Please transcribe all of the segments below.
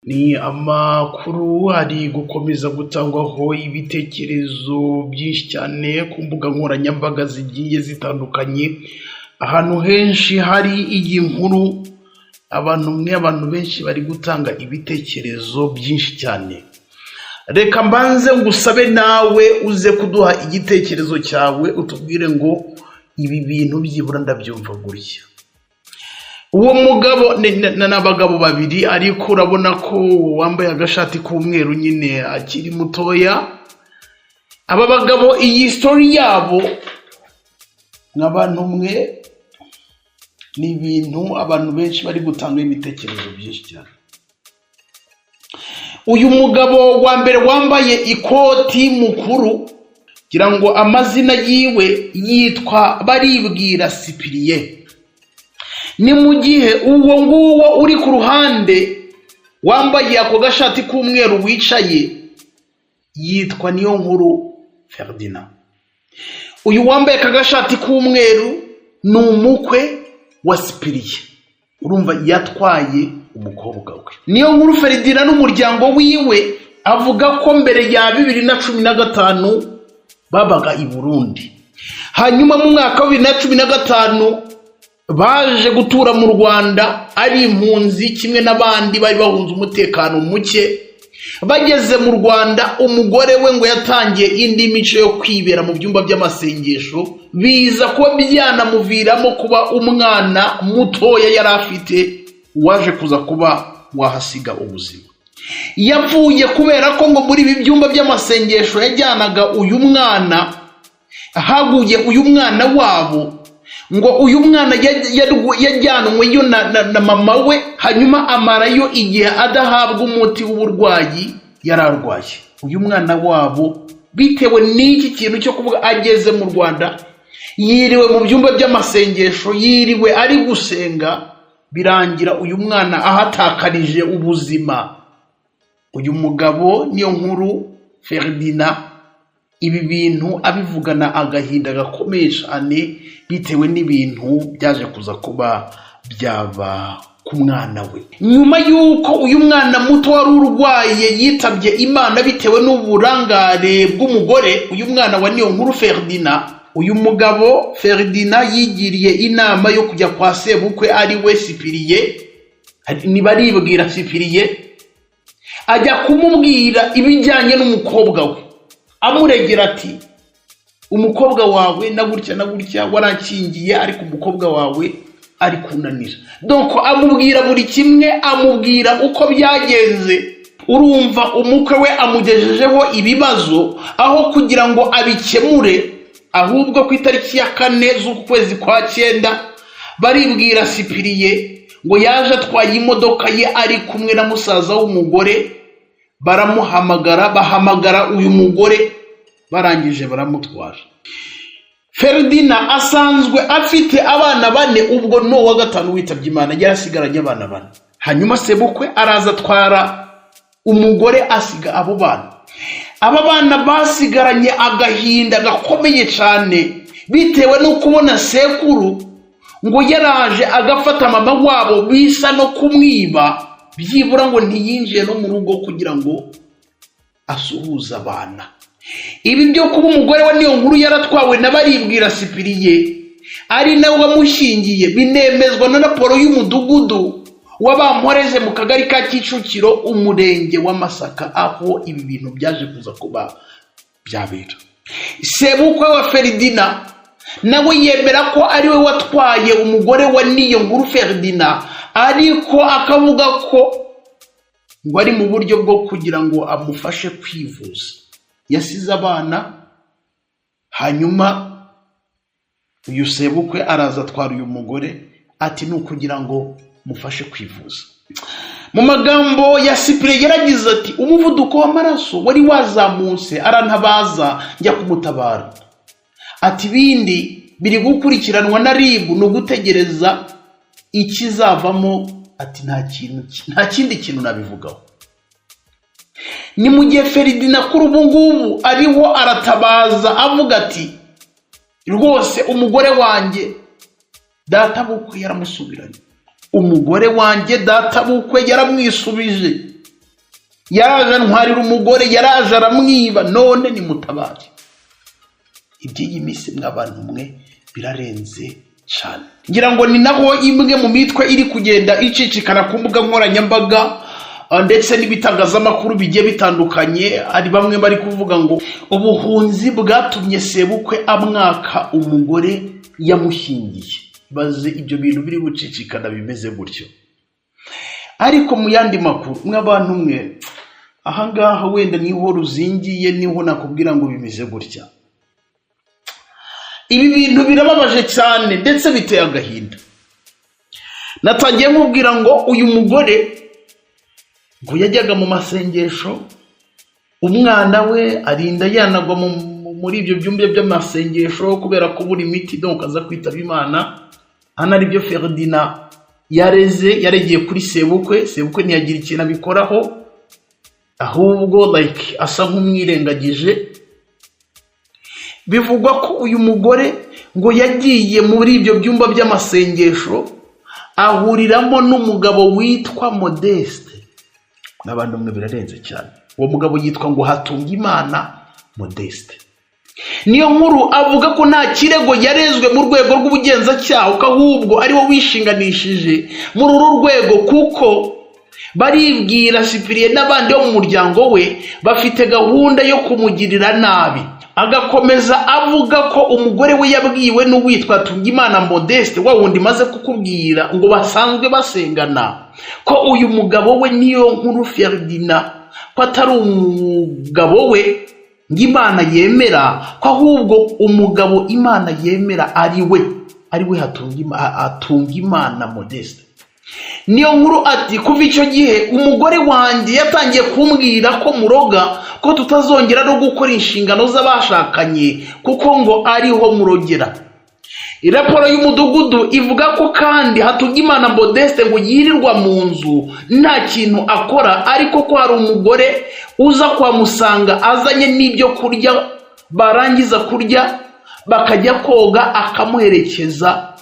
Ni amakuru ari gukomeza gutangwaho ibitekerezo byinshi cyane ku mbuga nkoranyambaga zigiye zitandukanye, ahantu henshi hari iyi nkuru, abantu mwe, abantu benshi bari gutanga ibitekerezo byinshi cyane. Reka mbanze ngusabe nawe uze kuduha igitekerezo cyawe, utubwire ngo ibi bintu byibura ndabyumva gutya. Uwo mugabo ni abagabo babiri, ariko urabona ko wambaye agashati k'umweru nyine akiri mutoya. Aba bagabo, iyi story yabo, nk'abantu mwe, ni ibintu abantu benshi bari gutanga ibitekerezo byinshi cyane. Uyu mugabo wa mbere wambaye ikoti mukuru, ngira ngo amazina yiwe yitwa Baribwira Cyprien. Ni mu gihe uwo nguwo uri ku ruhande wambaye ako gashati k'umweru wicaye yitwa Niyonkuru Ferdinand. Uyu wambaye aka gashati k'umweru ni umukwe wa Cyprien, urumva yatwaye umukobwa we. Niyonkuru Ferdinand n'umuryango wiwe avuga ko mbere ya 2015 babaga i Burundi, hanyuma mu mwaka wa 2015 baje gutura mu Rwanda ari impunzi kimwe n'abandi bari bahunze umutekano muke. Bageze mu Rwanda, umugore we ngo yatangiye indi mico yo kwibera mu byumba by'amasengesho, biza kuba byanamuviramo kuba umwana mutoya yari afite waje kuza kuba wahasiga ubuzima. Yapfuye kubera ko ngo muri ibi byumba by'amasengesho yajyanaga uyu mwana, haguye uyu mwana wabo. Ngo uyu mwana yajyanweyo na mama we, hanyuma amarayo igihe adahabwa umuti w'uburwayi yari arwaye. Uyu mwana wabo, bitewe n'iki kintu cyo kuvuga ageze mu Rwanda yiriwe mu byumba by'amasengesho, yiriwe ari gusenga, birangira uyu mwana ahatakarije ubuzima. Uyu mugabo Niyonkuru Ferdinand, ibi bintu abivugana agahinda gakomeye cyane, bitewe n'ibintu byaje kuza kuba byaba ku mwana we nyuma y'uko uyu mwana muto wari urwaye yitabye Imana bitewe n'uburangare bw'umugore. Uyu mwana wa Niyonkuru Ferdinand, uyu mugabo Ferdinand yigiriye inama yo kujya kwa sebukwe, ari we Cyprien, Nibaribwira Cyprien, ajya kumubwira ibijyanye n'umukobwa we, amuregera ati: "Umukobwa wawe na gutya na gutya, warankingiye, ariko umukobwa wawe ari kunanira." Donc amubwira buri kimwe, amubwira uko byagenze. Urumva umukwe we amugejejeho ibibazo, aho kugira ngo abikemure, ahubwo ku itariki ya 4 z'uku kwezi kwa cyenda, Baribwira Cyprien ngo yaje atwaye imodoka ye ari kumwe na musaza w'umugore, baramuhamagara, bahamagara uyu mugore, barangije baramutwara. Ferdinand asanzwe afite abana bane, ubwo ni uwa gatanu witabye Imana, yari asigaranye abana bane. Hanyuma sebukwe araza atwara umugore, asiga abo bana. Aba bana basigaranye agahinda gakomeye cyane, bitewe no kubona sekuru ngo yaraje agafata mama wabo, bisa no kumwiba. Byibura ngo ntiyinjiye no mu rugo kugira ngo asuhuze abana. Ibi byo kuba umugore wa Niyonkuru yaratwawe na Baribwira Cyprien, ari nawe wamushyingiye, binemezwa na raporo y'umudugudu w'Abamporeze mu kagari ka Kicukiro, umurenge wa Masaka, aho ibi bintu byaje kuza kuba byabera. Sebukwe wa Ferdinand nawe yemera ko ari we watwaye umugore wa Niyonkuru Ferdinand, ariko akavuga ko ngo ari mu buryo bwo kugira ngo amufashe kwivuza. Yasize abana, hanyuma uyu sebukwe araza atwara uyu mugore, ati ni ukugira ngo mufashe kwivuza. Mu magambo ya Cyprien yaragize ati: "Umuvuduko w'amaraso wari wazamutse, arantabaza njya kumutabara." Ati: "Ibindi biri gukurikiranwa na RIB, ni ugutegereza ikizavamo." Ati: "Nta kintu, nta kindi kintu nabivugaho." Ni mu gihe Ferdinand kuri ubu ngubu ariho aratabaza, avuga ati: "Rwose umugore wanjye databukwe yaramusubiranye, umugore wanjye databukwe yaramwisubije." Yaraje antwarira umugore, yaraje aramwiba, none nimutabare. Iby'iyi minsi, mw'abantu mwe, birarenze cyane. Ngira ngo ni naho imwe mu mitwe iri kugenda icicikana ku mbuga nkoranyambaga ndetse n'ibitangazamakuru bigiye bitandukanye. Hari bamwe bari kuvuga ngo ubuhunzi bwatumye sebukwe amwaka umugore yamushyingiye. Baze ibyo bintu biri gucicikana bimeze gutyo. Ariko mu yandi makuru, mw'abantu mwe, ahangaha wenda niho ruzingiye, niho nakubwira ngo bimeze gutya. Ibi bintu birababaje cyane ndetse biteye agahinda. Natangiye nkubwira ngo uyu mugore ngo yajyaga mu masengesho, umwana we arinda yanagwa muri ibyo byumba by'amasengesho kubera kubura imiti, donc aza kwitaba Imana. Hano aribyo Ferdinand yareze, yaregeye kuri sebukwe. Sebukwe ntiyagira ikintu abikoraho, ahubwo like asa nk'umwirengagije. Bivugwa ko uyu mugore ngo yagiye muri ibyo byumba by'amasengesho, ahuriramo n'umugabo witwa Modeste. N'abandi umwe, birarenze cyane. Uwo mugabo yitwa ngo Hatungimana Modeste. Niyo nkuru avuga ko nta kirego yarezwe mu rwego rw'ubugenzacyaha, ko ahubwo ari we wishinganishije muri uru rwego, kuko Baribwira Cyprien n'abandi bo mu muryango we bafite gahunda yo kumugirira nabi. Agakomeza avuga ko umugore we yabwiwe n'uwitwa Tungimana Modeste, wa wundi maze kukubwira ngo basanzwe basengana, ko uyu mugabo we Niyo Nkuru Ferdinand ko atari umugabo we ngo Imana yemera, ko ahubwo umugabo Imana yemera ari we Hatungimana Modeste. Niyo nkuru ati: "Kuva icyo gihe umugore wanjye yatangiye kumbwira ko muroga, ko tutazongera no gukora inshingano z'abashakanye, kuko ngo ariho murogera." Raporo y'umudugudu ivuga ko kandi Hatungimana Modeste ngo yirirwa mu nzu nta kintu akora, ariko ko hari umugore uza kuhamusanga azanye n'ibyo kurya, barangiza kurya bakajya koga, akamuherekeza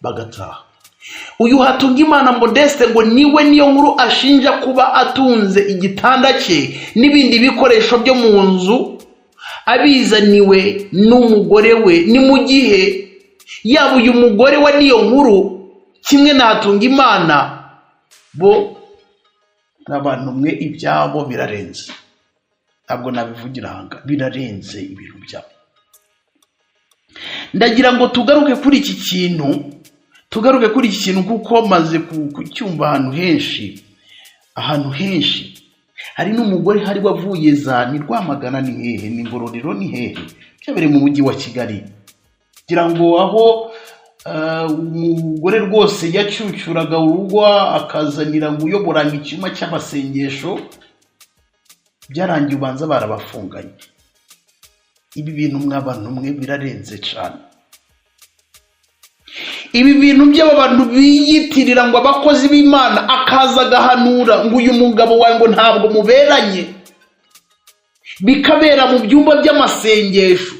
bagataha. Uyu Hatungimana Modeste ngo niwe Niyo Nkuru ashinja kuba atunze igitanda cye n'ibindi bikoresho byo mu nzu abizaniwe n'umugore we. Ni mu gihe yaba uyu mugore wa Niyo Nkuru kimwe na Hatungimana bo, n'abantu mwe, ibyabo birarenze, ntabwo nabivugira ahanga, birarenze ibintu byabo. Ndagira ngo tugaruke kuri iki kintu, tugaruke kuri iki kintu, kuko maze kucyumva ahantu henshi, ahantu henshi. Hari n'umugore hari wavuye za ni Rwamagana, ni hehe, ni Ngororero, ni hehe, byabereye mu mujyi wa Kigali, kugira ngo aho umugore rwose yacyucyuraga urugo akazanira ngo uyoboranga icyuma cy'amasengesho, byarangiye ubanza barabafunganye. Ibi bintu, mw'abantu mwe, birarenze cyane. Ibi bintu by'aba bantu biyitirira ngo abakozi b'Imana, akaza agahanura ngo uyu mugabo wawe ngo ntabwo muberanye, bikabera mu byumba by'amasengesho.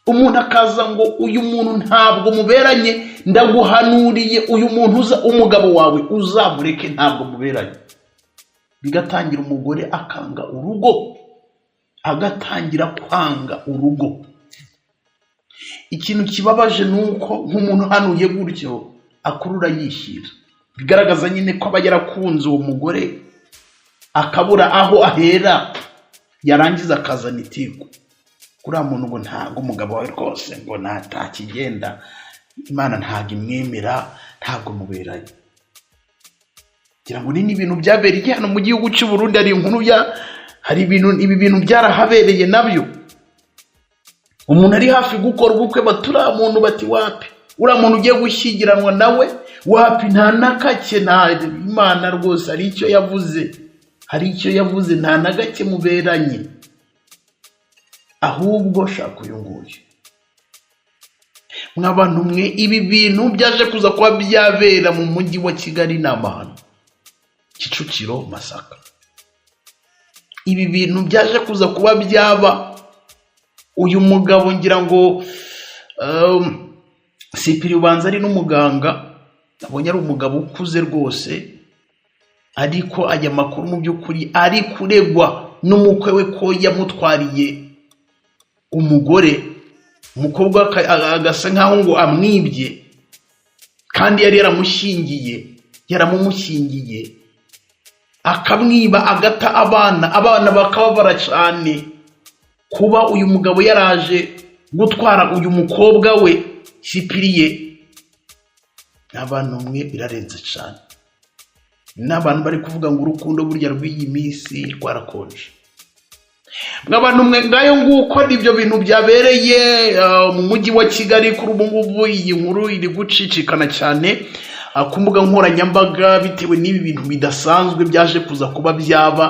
Umuntu akaza ngo uyu muntu ntabwo muberanye, ndaguhanuriye, uyu muntu uza umugabo wawe uzamureke, ntabwo muberanye. Bigatangira umugore akanga urugo, agatangira kwanga urugo. Ikintu kibabaje ni uko nk'umuntu uhanuye gutyo akurura yishyira, bigaragaza nyine ko aba yarakunze uwo mugore akabura aho ahera, yarangiza akazana itiku kuriya muntu ngo ntabwo umugabo wawe rwose ngo ntakigenda, Imana ntabwo imwemera, ntabwo muberanye. Ngira ngo ni n'ibintu byabereye hano mu gihugu cy'u Burundi. Hari inkuru ya hari ibintu, ibi bintu byarahabereye nabyo. Umuntu ari hafi gukora ubukwe, bati uriya muntu, bati wapi, uriya muntu ugiye gushyingiranwa nawe wapi, nta na gake, nta Imana rwose hari icyo yavuze, hari icyo yavuze, nta na gake muberanye, ahubwo shaka uyu nguyu. Mwabantu mwe, ibi bintu byaje kuza kuba byabera mu mujyi wa Kigali, ni amahano. Kicukiro, Masaka, ibi bintu byaje kuza kuba byaba. Uyu mugabo ngira ngo Cyprien ubanza ari n'umuganga, nabonye ari umugabo ukuze rwose. Ariko aya makuru mu by'ukuri ari kuregwa n'umukwe we ko yamutwariye umugore, umukobwa agasa nkaho ngo amwibye kandi yari yaramushyingiye, yaramumushyingiye, akamwiba, agata abana, abana bakababara cyane. Kuba uyu mugabo yaraje gutwara uyu mukobwa we Sipiriye, abantu mwe, birarenze cyane. N'abantu bari kuvuga ngo urukundo burya rw'iyi minsi rwarakonje. Mw'abantu mwe, ngayo nguko, ibyo bintu byabereye mu mujyi wa Kigali. Kuri ubu ngubu iyi nkuru iri gucicikana cyane ku mbuga nkoranyambaga bitewe n'ibi bintu bidasanzwe byaje kuza kuba byaba.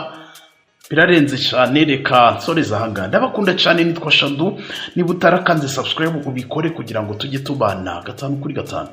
Birarenze cyane. Reka nsoreze ahangaha. Ndabakunda cyane, nitwa Shadu. Niba utarakanze subscribe, ubikore kugira ngo tujye tubana gatanu kuri gatanu.